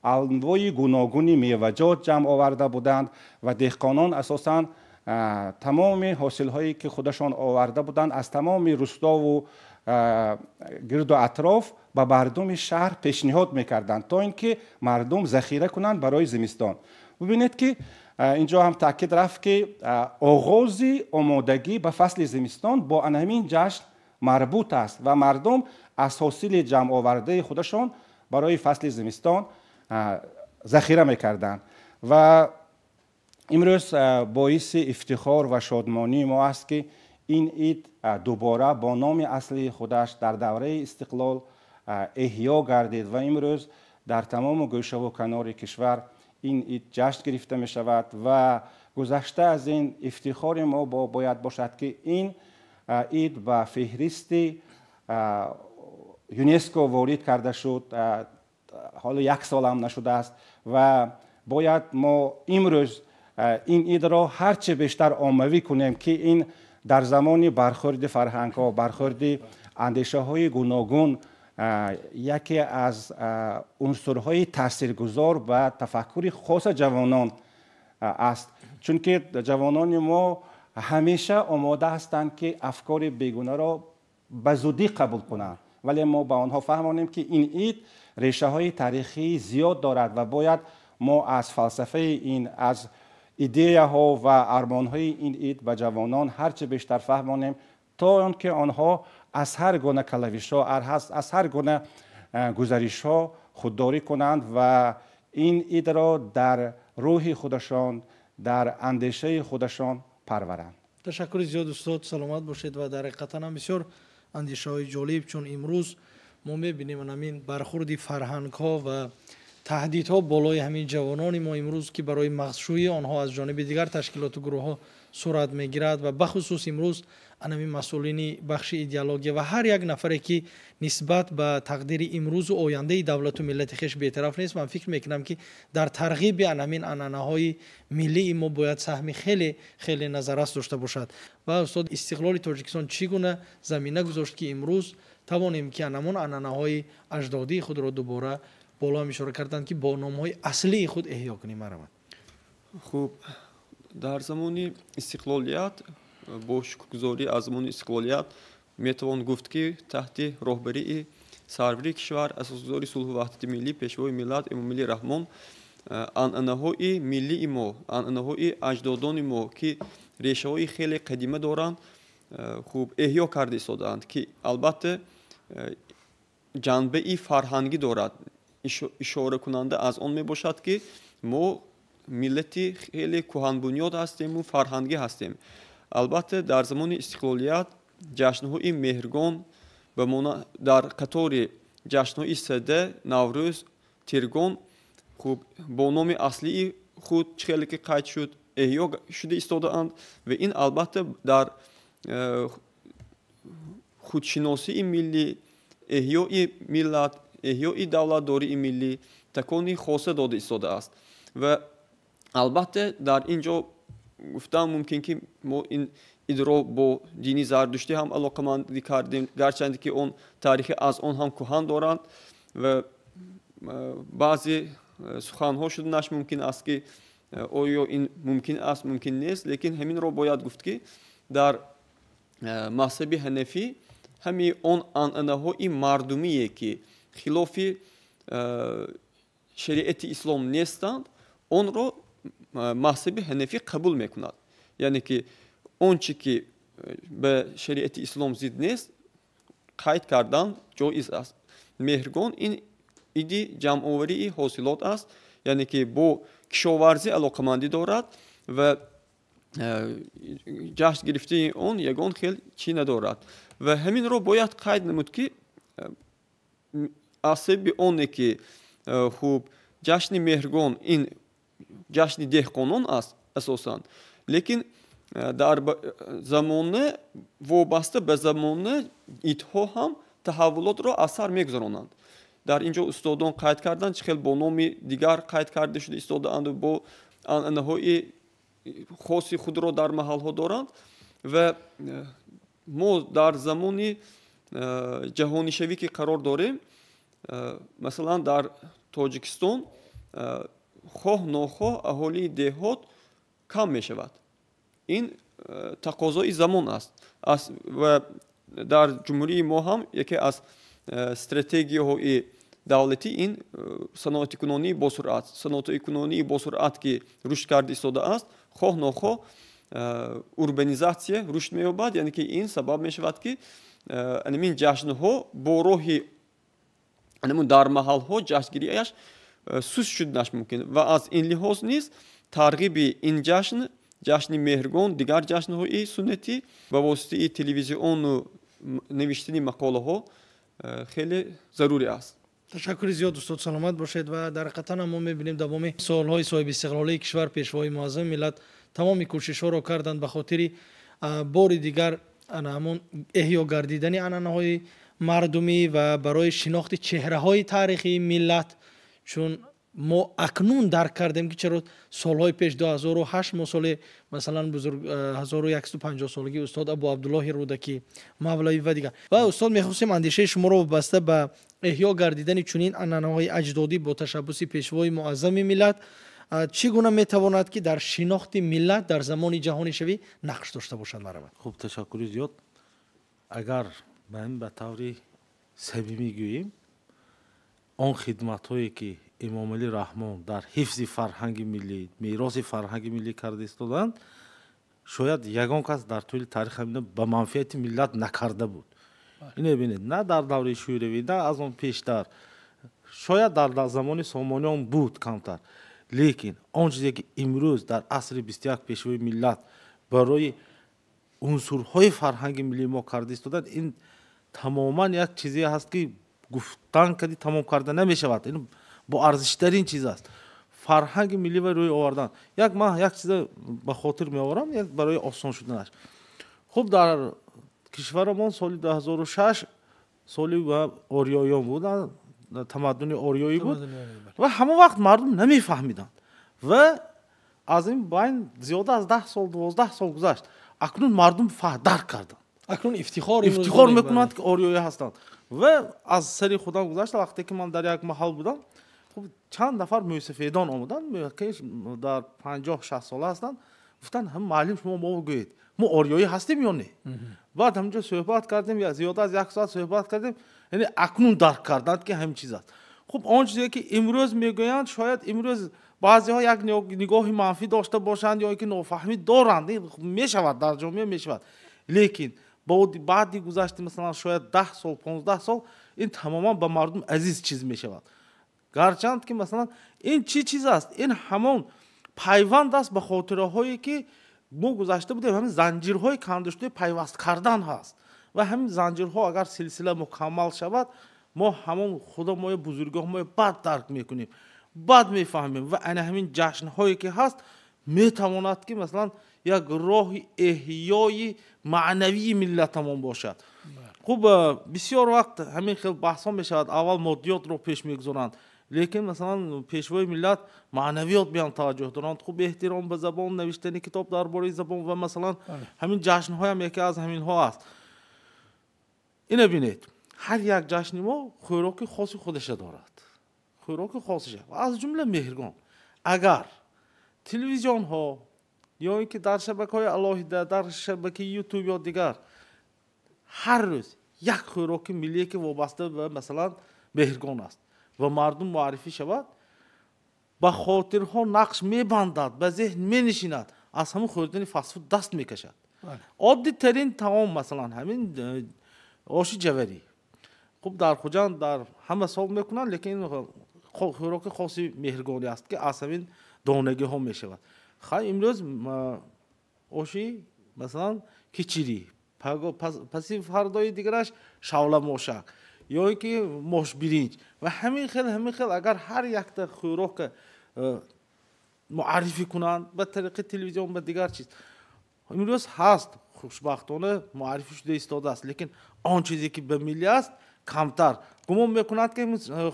S4: анвои гуногуни меваҷот ҷамъ оварда буданд ва деҳқонон асосан тамоми ҳосилҳое ки худашон оварда буданд аз тамоми рустову гирду атроф ба мардуми шаҳр пешниҳод мекарданд, то ин ки мардум захира кунанд барои зимистон. Бубинед, ки инҷо ҳам таъкид рафт, ки оғози омодагӣ ба фасли зимистон бо ана ҳамин ҷашн марбут аст ва мардум аз ҳосили ҷамъовардаи худашон барои фасли зимистон захира мекарданд. Ва имрӯз боиси ифтихор ва шодмонии мо аст, ки ин ид дубора бо номи аслии худаш дар давраи истиқлол эҳё гардид ва имрӯз дар тамому гӯшаву канори кишвар ин ид ҷашн гирифта мешавад. Ва гузашта аз ин, ифтихори мо бояд бошад, ки ин ид ба феҳристи ЮНЕСКО ворид карда шуд, ҳоло як солам нашудааст. Ва бояд мо имрӯз ин идро ҳарче бештар оммавӣ кунем, ки ин дар замони бархӯрди фарҳангҳо, бархӯрди андешаҳои гуногун яке аз унсурҳои таъсиргузор ба тафаккури хоса ҷавонон аст, чунки ҷавонони мо ҳамеша омода ҳастанд, ки афкори бегунаро ба зудӣ қабул кунанд, вале мо ба онҳо фаҳмонем, ки ин ид решаҳои таърихии зиёд дорад ва бояд мо аз фалсафаи ин, аз идеяҳо ва армонҳои ин ид ба ҷавонон ҳарчи бештар фаҳмонем, то он ки онҳо аз ҳар гуна калавишҳо, аз ҳар гуна гузаришҳо худдорӣ кунанд ва ин идро дар рӯҳи худашон, дар андешаи худашон парваранд.
S1: Ташаккури зиёд, устод, саломат бошед. Ва дар ҳақиқатан ҳам бисёр андешаҳои ҷолиб, чун имрӯз мо мебинем ҳамин бархӯрди фарҳангҳо ва таҳдидҳо болои ҳамин ҷавонони мо имрӯз, ки барои мағзшӯии онҳо аз ҷониби дигар ташкилоту гурӯҳҳо сурат мегирад. Ва бахусус имрӯз анами масъулини бахши идеология ва ҳар як нафаре, ки нисбат ба тақдири имрӯзу ояндаи давлату миллати хеш бетараф нест, ман фикр мекунам, ки дар тарғиби анамин анъанаҳои миллии мо бояд саҳми хеле хеле назаррас дошта бошад. Ва устод, истиқлоли Тоҷикистон чӣ гуна замина гузошт, ки имрӯз тавонем, ки анамон анъанаҳои аҷдодии худро дубора, боло ҳам ишора карданд, ки бо номҳои аслии худ эҳё кунем? Марамад.
S2: Хуб, дар замони истиқлолият, бо шукргузорӣ аз замони истиқлолият метавон гуфт, ки таҳти роҳбарии сарвари кишвар, асосгузори сулҳу ваҳдати миллӣ, пешвои миллат Эмомалӣ Раҳмон, анъанаҳои миллии мо, анъанаҳои аҷдодони мо, ки решаҳои хеле қадима доранд, хуб эҳё карда истодаанд, ки албатта ҷанбаи фарҳангӣ дорад. Ишоракунанда аз он мебошад, ки мо миллати хеле кӯҳанбунёд ҳастему фарҳангӣ ҳастем. Албатта дар замони истиқлолият ҷашнҳои Меҳргон дар қатори ҷашнҳои Сада, Наврӯз, Тиргон, хуб, бо номи аслии худ, чӣ хеле ки қайд шуд, эҳё шуда истодаанд. Ва ин албатта дар худшиносии миллӣ, эҳёи миллат, эҳёи давлатдории миллӣ такони хоса дода истодааст. Ва албатта дар ин ҷо гуфтан мумкин, ки мо ин идро бо дини зардуштӣ ҳам алоқамандӣ кардем, гарчанде ки он таърихи аз он ҳам кӯҳан доранд. Ва баъзе суханҳо шуданаш мумкин аст, ки оё ин мумкин аст, мумкин нест, лекин ҳаминро бояд гуфт, ки дар Мазҳаби ҳанафӣ ҳами он анъанаҳои мардумие, ки хилофи шариати ислом нестанд, онро мазҳаби ҳанафӣ қабул мекунад. Яъне ки он чӣ ки ба шариати ислом зид нест, қайд кардан ҷоиз аст. Меҳргон ин иди ҷамъоварии ҳосилот аст, яъне ки бо кишоварзӣ алоқамандӣ дорад ва ҷашн гирифтаи он ягон хел чӣ надорад. Ва ҳаминро бояд қайд намуд, ки аз сабаби оне ки хуб ҷашни Меҳргон ин ҷашни деҳқонон аст асосан, лекин дар замона вобаста ба замона идҳо ҳам таҳаввулотро аз сар мегузаронанд. Дар ин ҷо устодон қайд карданд, чӣ хел бо номи дигар қайд карда шуда истодаанду бо анъанаҳои хоси худро дар маҳалҳо доранд. Ва мо дар замони ҷаҳонишавӣ ки қарор дорем, масалан дар Тоҷикистон хоҳ нохоҳ аҳолии деҳот кам мешавад. Ин тақозои замон аст. Ва дар ҷумҳурии мо ҳам яке аз стратегияҳои давлатӣ ин саноатикунонии босуръат. Саноатикунонии босуръат ки рушд карда истодааст, хоҳ нохоҳ урбанизатсия рушд меёбад, яъне ки ин сабаб мешавад, ки анамин ҷашнҳо бо роҳи анамун дар маҳалҳо ҷашнгириаш суст шуданаш мумкин. Ва аз ин лиҳоз низ тарғиби ин ҷашн, ҷашни Меҳргон, дигар ҷашнҳои суннатӣ ба воситаи телевизиону навиштани мақолаҳо хеле зарури аст.
S1: Ташаккури зиёд, устод, саломат бошед. Ва дар ҳақиқатан мо мебинем давоми солҳои соҳибистиқлолии кишвар пешвои муаззами миллат тамоми кӯшишҳоро карданд ба хотири бори дигар ҳамон эҳё гардидани анъанаҳои мардумӣ ва барои шинохти чеҳраҳои таърихии миллат, чун мо акнун дарк кардем, ки чаро солҳои пеш 2008 мо соли масалан бузург 1150 солагии устод Абу Абдуллоҳи Рӯдакӣ, Мавлавӣ ва дигар. Ва устод, мехостем андешаи шуморо вобаста ба эҳё гардидани чунин анъанаҳои аҷдодӣ бо ташаббуси пешвои муаззами миллат чӣ гуна метавонад, ки дар шинохти миллат дар замони ҷаҳонишавӣ нақш дошта бошад? Марҳамат.
S3: Хуб, ташаккури зиёд. Агар ба ин ба таври самимӣ гӯем, он хидматҳое ки Эмомалӣ Раҳмон дар ҳифзи фарҳанги миллӣ, мероси фарҳанги миллӣ карда истоданд, шояд ягон кас дар тӯли таърих ҳамина ба манфиати миллат накарда буд. Ине бинед, на дар давраи Шӯравӣ, на аз он пештар, шояд дар замони Сомониён буд камтар, лекин он чизе ки имрӯз дар асри 21 пешвои миллат барои унсурҳои фарҳанги миллии мо карда истоданд, ин тамоман як чизе ҳаст, ки гуфтан кади тамом карда намешавад. Ин боарзиштарин чиз аст. Фарҳанги миллӣ ва рӯй овардан. Як ман як чиза ба хотир меоварам, як барои осон шуданаш. Хуб, дар кишварамон соли 2006 соли ориёён буд, тамаддуни ориёӣ буд ва ҳамон вақт мардум намефаҳмиданд ва аз ин байн зиёда аз 10 сол, 12 сол гузашт. Акнун мардум дарк карданд.
S1: Акнун ифтихор
S3: ифтихор мекунанд, ки ориёӣ ҳастанд. Ва аз сари худам гузашта, вақте ки ман дар як маҳал будам, хуб чанд нафар мӯйсафедон омаданд, дар 50-60 сола ҳастанд, гуфтанд: ҳам муаллим, шумо мо гӯед, мо ориёӣ ҳастем ё не? Баъд ҳаминҷо суҳбат кардем, зиёда аз як соат суҳбат кардем, яъне акнун дарк карданд, ки ҳамин чиз аст. Хуб, он чизе ки имрӯз мегӯянд, шояд имрӯз баъзеҳо як нигоҳи манфӣ дошта бошанд ё ки нофаҳмӣ доранд, мешавад, дар ҷомеа мешавад, лекин баъди гузашти масалан шояд 10 сол, 15 сол ин тамоман ба мардум азиз чиз мешавад. Гарчанд ки масалан ин чӣ чиз аст? Ин ҳамон пайванд аст ба хотираҳое ки мо гузашта будем, ҳамин занҷирҳои кандашудаи пайваст кардан ҳаст. Ва ҳамин занҷирҳо агар силсила мукаммал шавад, мо ҳамон худо мои бузургоҳ мои бад дарк мекунем, бад мефаҳмем. Ва ана ҳамин ҷашнҳое ки ҳаст, метавонад ки масалан як роҳи эҳёи маънавии миллатамон бошад. Хуб, бисёр вақт ҳамин хел баҳсҳо мешавад, аввал моддиётро пеш мегузоранд, лекин масалан пешвои миллат маънавиёт биам таваҷҷӯҳ доранд. Хуб, эҳтиром ба забон, навиштани китоб дар бораи забон ва масалан ҳамин ҷашнҳоям яке аз ҳаминҳо аст. Ина бинед, ҳар як ҷашни мо хӯроки хоси худаша дорад, хӯроки хосиша, аз ҷумла Меҳргон. Агар телевизионҳо ё ин ки дар шабакаҳои алоҳида, дар шабакаи Ютуб ё дигар Ҳар рӯз як хӯроки миллие, ки вобаста ба, масалан, Меҳргон аст ва мардум муаррифӣ шавад, ба хотирҳо нақш мебандад, ба зеҳн менишинад, аз ҳамон хӯрдани фастфуд даст мекашад. Оддитарин таом, масалан, ҳамин оши ҷаварӣ. Хуб, дар Хуҷанд дар ҳама сол мекунанд, лекин хӯроки хоси меҳргонӣ аст, ки аз ҳамин донагиҳо мешавад. Хай, имрӯз оши, масалан, кичирӣ, паси фардои дигараш шавламошак ё ин ки мошбиринҷ ва ҳамин хел, ҳамин хел. Агар ҳар якта хӯрока муаррифӣ кунанд ба тариқи телевизион, ба дигар чиз, имрӯз ҳаст, хушбахтона муаррифӣ шуда истодааст, лекин он чизе, ки ба миллӣ аст, камтар. Гумон мекунанд, ки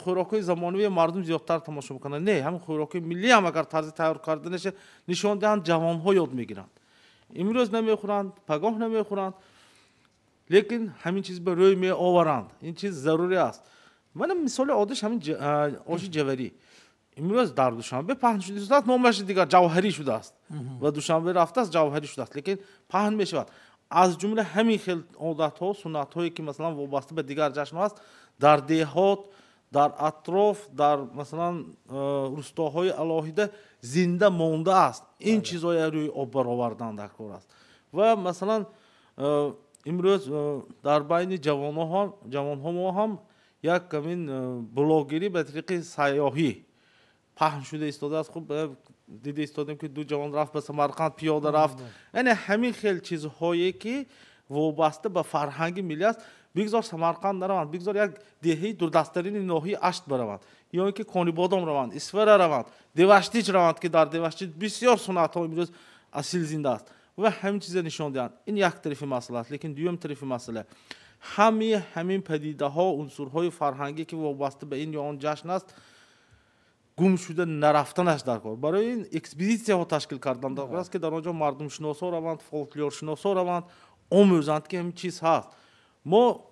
S3: хӯрокҳои замонавии мардум зиёдтар тамошо мекунанд. Не, ҳамин хӯрокҳои миллӣ ҳам агар тарзи тайёр карданаша нишон диҳанд, ҷавонҳо ёд мегиранд. Имрӯз намехӯранд, пагоҳ намехӯранд, лекин ҳамин чиз ба рӯй меоваранд. Ин чиз зарурӣ аст. Мана мисоли оддиш ҳамин оши ҷаварӣ имрӯз дар Душанбе паҳн шудааст, номаш дигар ҷавҳарӣ шудааст ва Душанбе рафтааст, ҷавҳарӣ шудааст, лекин паҳн мешавад. Аз ҷумла ҳамин хел одатҳо, суннатҳое, ки, масалан, вобаста ба дигар ҷашнҳо аст, дар деҳот, дар атроф, дар, масалан, рустоҳои алоҳида зинда мондааст. Ин чизҳоя рӯи об баровардан дар кор аст. Ва, масалан, имрӯз дар байни ҷавонҳо мо ҳам як ҳамин блогерӣ ба тариқи сайёҳӣ паҳн шуда истодааст. Хуб, дида истодем, ки ду ҷавон рафт ба Самарқанд, пиёда рафт. Яъне ҳамин хел чизҳое, ки вобаста ба фарҳанги миллӣ аст. Бигзор Самарқанд нараванд, бигзор як деҳаи дурдасттарини ноҳияи Ашт бараванд ё ин ки Конибодом раванд, Исфара раванд, Деваштич раванд, ки дар Деваштич бисёр суннатҳо имрӯз асил зинда аст, ва ҳамин чиза нишон диҳанд. Ин як тарафи масъала аст, лекин дуюм тарафи масъала, ҳамаи ҳамин падидаҳо, унсурҳои фарҳангӣ, ки вобаста ба ин ё он ҷашн аст, гум шуда нарафтанаш дар кор. Барои ин экспедитсияҳо ташкил кардан дар кор аст, ки дар он ҷо мардумшиносҳо раванд, фолклоршиносҳо раванд, омӯзанд, ки ҳамин чиз ҳаст. Мо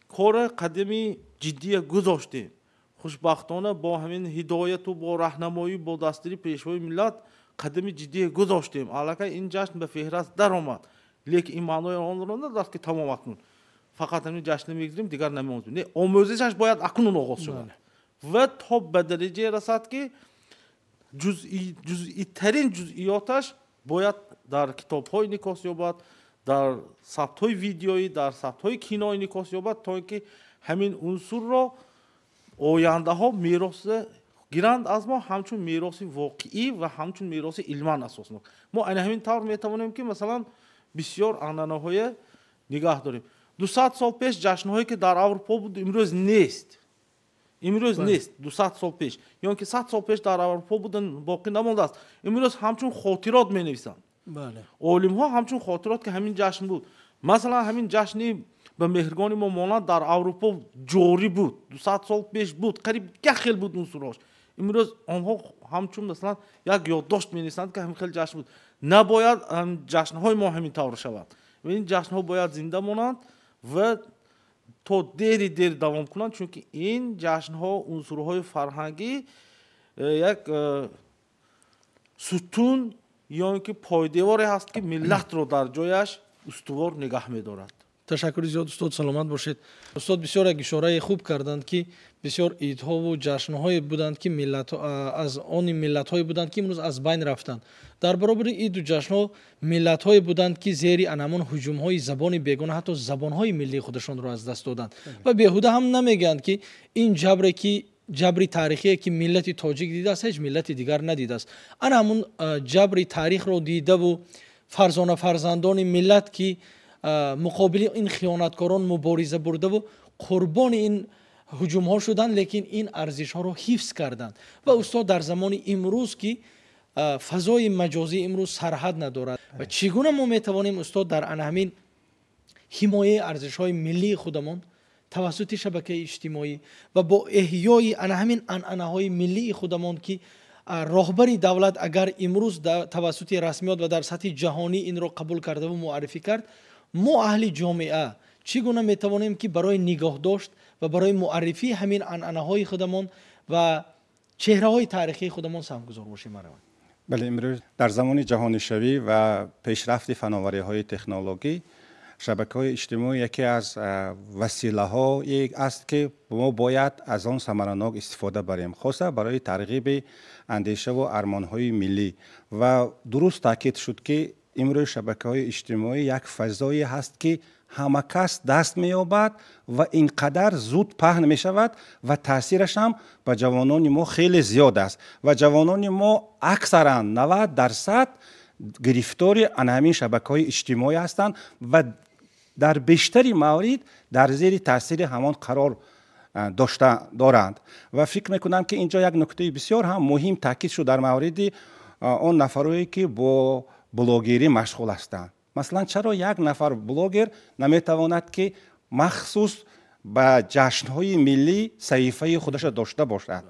S3: кори қадами ҷиддия гузоштем. Хушбахтона, бо ҳамин ҳидояту бо раҳнамоӣ, бо дастгири Пешвои миллат қадами ҷиддие гузоштем. Аллакай ин ҷашн ба феҳраст даромад, лекин ин маънои онро надорад, ки тамом, акнун фақат ҳамин ҷашн мегирем, дигар намеомӯзем. Не, омӯзишаш бояд акнун оғоз шавад ва то ба дараҷае расад, ки ҷузъитарин ҷузъиёташ бояд дар китобҳо инъикос ёбад, дар сабтҳои видеоӣ, дар сабтҳои кино инъикос ёбад, то ин ки ҳамин унсурро ояндаҳо мерос гиранд аз мо ҳамчун мероси воқеӣ ва ҳамчун мероси илман асоснок. Мо ана ҳамин тавр метавонем, ки, масалан, бисёр анъанаҳое нигаҳ дорем. 200 сол пеш ҷашнҳое, ки дар Аврупо буд, имрӯз нест, имрӯз нест. 200 сол пеш ё ки 100 сол пеш дар Аврупо будан, боқӣ намондааст. Имрӯз ҳамчун хотирот менависанд олимҳо, ҳамчун хотирот, ки ҳамин ҷашн буд. Масалан, ҳамин ҷашни ба меҳргони мо монанд дар Аврупо ҷорӣ буд, 200 сол пеш буд, қариб як хел буд унсурҳош. Имрӯз онҳо ҳамчун, масалан, як ёддошт менависанд, ки ҳамин хел ҷашн буд. Набояд ҷашнҳои мо ҳамин тавр шавад. Ин ҷашнҳо бояд зинда монанд ва то дери дер давом кунанд, чунки ин ҷашнҳо, унсурҳои фарҳангӣ як сутун ё ин ки пойдеворе ҳаст, ки миллатро дар ҷояш устувор нигаҳ медорад.
S1: Ташаккури зиёд, устод, саломат бошед. Устод бисёр як ишораи хуб карданд, ки бисёр идҳову ҷашнҳое буданд, ки аз они миллатҳое буданд, ки имрӯз аз байн рафтанд. Дар баробари иду ҷашнҳо миллатҳое буданд, ки зери анамон ҳуҷумҳои забони бегона ҳатто забонҳои миллии худашонро аз даст доданд. Ва беҳуда ҳам намегӯянд, ки ин ҷабре, ки ҷабри таърихие, ки миллати тоҷик дидааст, ҳеҷ миллати дигар надидааст. Ана ҳамун ҷабри таърихро дидаву фарзона фарзандони миллат, ки муқобили ин хиёнаткорон мубориза бурдаву қурбони ин ҳуҷумҳо шуданд, лекин ин арзишҳоро ҳифз карданд. Ва устод, дар замони имрӯз, ки фазои маҷозӣ имрӯз сарҳад надорад, ва чӣ гуна мо метавонем, устод, дар ана ҳамин ҳимояи арзишҳои миллии худамон тавассути шабакаи иҷтимоӣ ва бо эҳёи ана ҳамин анъанаҳои миллии худамон, ки роҳбари давлат агар имрӯз тавассути расмиёт ва дар сатҳи ҷаҳонӣ инро қабул кардаву муаррифӣ кард, мо аҳли ҷомеа чӣ гуна метавонем, ки барои нигоҳдошт ва барои муаррифии ҳамин анъанаҳои худамон ва чеҳраҳои таърихии худамон саҳмгузор бошем? Мараванд.
S4: Бале, имрӯз дар замони ҷаҳонишавӣ ва пешрафти фановариҳои технологӣ Шабакаҳои иҷтимоӣ яке аз василаҳое аст, ки мо бояд аз он самаранок истифода барем, хоса барои тарғиби андешаву армонҳои миллӣ. Ва дуруст таъкид шуд, ки имрӯз шабакаҳои иҷтимоӣ як фазое ҳаст, ки ҳама кас даст меёбад ва ин қадар зуд паҳн мешавад ва таъсираш ҳам ба ҷавонони мо хеле зиёд аст. Ва ҷавонони мо аксаран 90% гирифтори ана ҳамин шабакаҳои иҷтимоӣ ҳастанд ва дар бештари маврид дар зери таъсири ҳамон қарор дошта доранд. Ва фикр мекунам, ки инҷо як нуктаи бисёр ҳам муҳим таъкид шуд дар мавриди он нафарое, ки бо блогерӣ машғул ҳастанд. Масалан, чаро як нафар блогер наметавонад, ки махсус ба ҷашнҳои миллӣ саҳифаи худашро дошта бошад,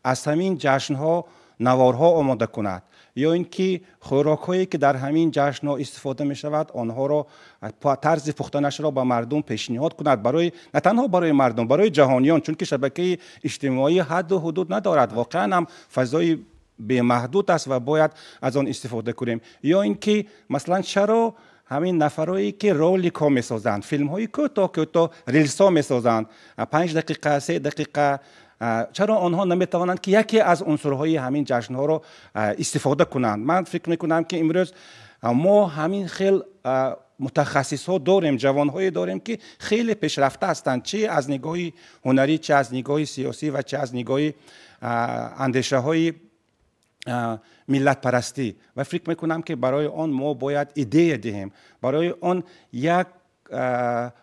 S4: аз ҳамин ҷашнҳо наворҳо омода кунад, ё ин ки хӯрокҳое, ки дар ҳамин ҷашнҳо истифода мешавад, онҳоро, тарзи пухтанашро ба мардум пешниҳод кунад, барои на танҳо барои мардум, барои ҷаҳониён, чунки шабакаи иҷтимоӣ ҳадду ҳудуд надорад, воқеан ҳам фазои бемаҳдуд аст ва бояд аз он истифода кунем. Ё ин ки масалан, чаро ҳамин нафарое, ки роликҳо месозанд, филмҳои кӯтоҳ кӯтоҳ, рилсҳо месозанд, 5 дақиқа, 3 дақиқа, чаро онҳо наметавонанд, ки яке аз унсурҳои ҳамин ҷашнҳоро истифода кунанд? Ман фикр мекунам, ки имрӯз мо ҳамин хел мутахассисҳо дорем, ҷавонҳое дорем, ки хеле пешрафта ҳастанд, чи аз нигоҳи ҳунарӣ, чи аз нигоҳи сиёсӣ ва чи аз нигоҳи андешаҳои миллатпарастӣ. Ва фикр мекунам, ки барои он мо бояд идея диҳем, барои он як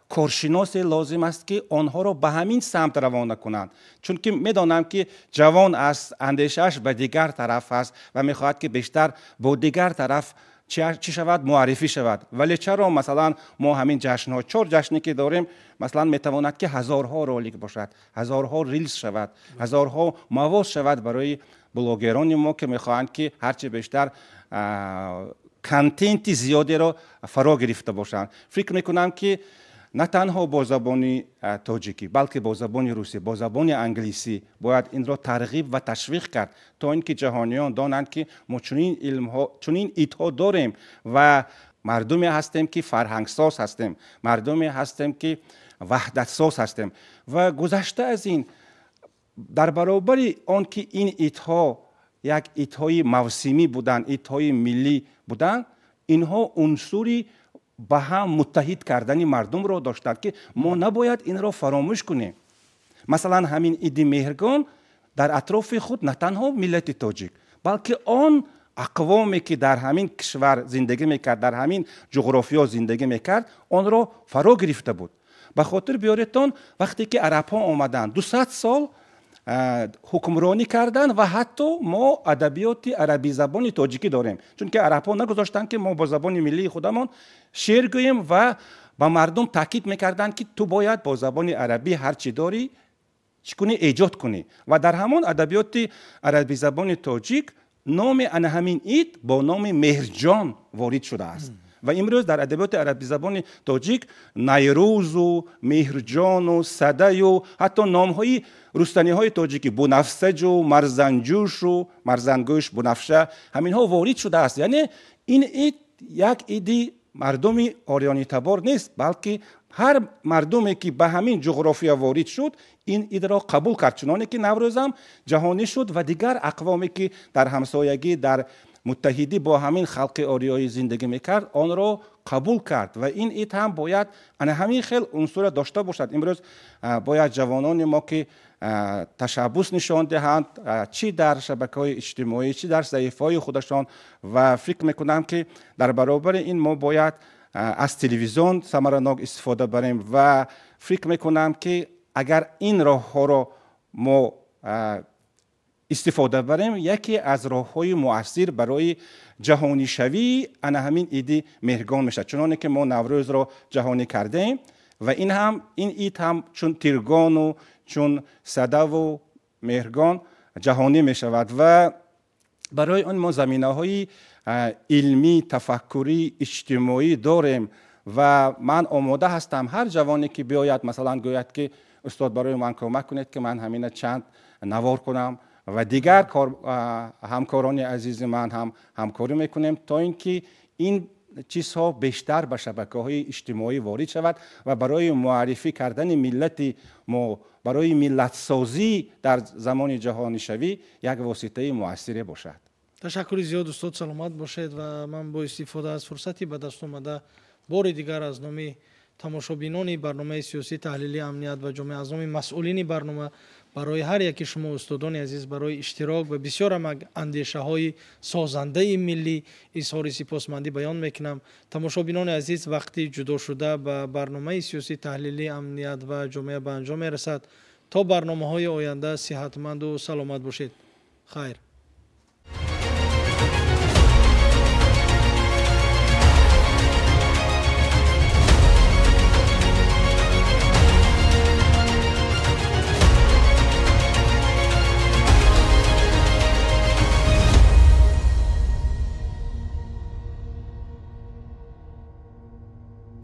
S4: коршиносе лозим аст, ки онҳоро ба ҳамин самт равона кунанд, чунки медонам, ки ҷавон аст, андешааш ба дигар тараф аст ва мехоҳад, ки бештар бо дигар тараф чӣ шавад, муаррифӣ шавад. Вале чаро масалан мо ҳамин ҷашнҳо, чор ҷашне, ки дорем, масалан, метавонад, ки ҳазорҳо ролик бошад, ҳазорҳо рилс шавад, ҳазорҳо мавод шавад барои блогерони мо, ки мехоҳанд, ки ҳарчи бештар контенти зиёдеро фаро гирифта бошанд. Фикр мекунам, ки на танҳо бо забони тоҷикӣ, балки бо забони русӣ, бо забони англисӣ бояд инро тарғиб ва ташвиқ кард, то ин ки ҷаҳониён донанд, ки мо чунин илмҳо, чунин идҳо дорем ва мардуме ҳастем, ки фарҳангсоз ҳастем, мардуме ҳастем, ки ваҳдатсоз ҳастем. Ва гузашта аз ин, дар баробари он ки ин идҳо як идҳои мавсимӣ буданд, идҳои миллӣ буданд, инҳо унсури ба ҳам муттаҳид кардани мардумро доштанд, ки мо набояд инро фаромӯш кунем. Масалан, ҳамин иди Меҳргон дар атрофи худ на танҳо миллати тоҷик, балки он ақвоме, ки дар ҳамин кишвар зиндагӣ мекард, дар ҳамин ҷуғрофиё зиндагӣ мекард, онро фаро гирифта буд. Ба хотир биёредтон, вақте ки арабҳо омаданд, 200 сол ҳукмронӣ карданд ва ҳатто мо адабиёти арабизабони тоҷикӣ дорем, чунки арабҳо нагузоштанд, ки мо бо забони миллии худамон шеър гӯем ва ба мардум таъкид мекарданд, ки ту бояд бо забони арабӣ ҳар чӣ дорӣ, чӣ кунӣ, эҷод кунӣ. Ва дар ҳамон адабиёти арабизабони тоҷик номи ана ҳамин ид бо номи Меҳрҷон ворид шудааст. Ва имрӯз дар адабиёти арабизабони тоҷик Найрӯзу Меҳрҷону Садаю ҳатто номҳои рустаниҳои тоҷикӣ, бунафсаҷу марзанҷӯшу марзангӯш, бунафша, ҳаминҳо ворид шудааст. Яъне ин ид як иди мардуми ориёнитабор нест, балки ҳар мардуме, ки ба ҳамин ҷуғрофия ворид шуд, ин идро қабул кард, чуноне ки Наврӯзам ҷаҳонӣ шуд ва дигар ақвоме, ки дар ҳамсоягӣ, дар муттаҳидӣ бо ҳамин халқи ориёӣ зиндагӣ мекард, онро қабул кард. Ва ин ид ҳам бояд ана ҳамин хел унсурро дошта бошад. Имрӯз бояд ҷавонони мо, ки ташаббус нишон диҳанд, чӣ дар шабакаҳои иҷтимоӣ, чӣ дар саҳифаҳои худашон. Ва фикр мекунам, ки дар баробари ин мо бояд аз телевизион самаранок истифода барем. Ва фикр мекунам, ки агар ин роҳҳоро мо истифода барем, яке аз роҳҳои муассир барои ҷаҳонишавии ана ҳамин иди Меҳргон мешавад, чуноне ки мо Наврӯзро ҷаҳонӣ кардем. Ва ин ҳам, ин ид ҳам чун Тиргону чун Садаву Меҳргон ҷаҳонӣ мешавад. Ва барои он мо заминаҳои илмӣ, тафаккурӣ, иҷтимоӣ дорем. Ва ман омода ҳастам, ҳар ҷавоне, ки биёяд, масалан, гӯяд, ки устод, барои ман кӯмак кунед, ки ман ҳамина чанд навор кунам, ва дигар ҳамкорони азизи ман ҳам ҳамкорӣ мекунем, то ин ки ин чизҳо бештар ба шабакаҳои иҷтимоӣ ворид шавад ва барои муаррифӣ кардани миллати мо, барои миллатсозӣ дар замони ҷаҳонишавӣ як воситаи муассире бошад.
S1: Ташаккури зиёд, устод, саломат бошед. Ва ман бо истифода аз фурсати ба даст омада бори дигар аз номи тамошобинони барномаи сиёсӣ таҳлили амният ва ҷомеа, аз номи масъулини барнома барои ҳар яки шумо, устодони азиз, барои иштирок ва бисёр ҳам андешаҳои созандаи миллӣ изҳори сипосмандӣ баён мекунам. Тамошобинони азиз, вақти ҷудошуда ба барномаи сиёсӣ таҳлили амният ва ҷомеа ба анҷом мерасад. То барномаҳои оянда сиҳатманду саломат бошед. Хайр.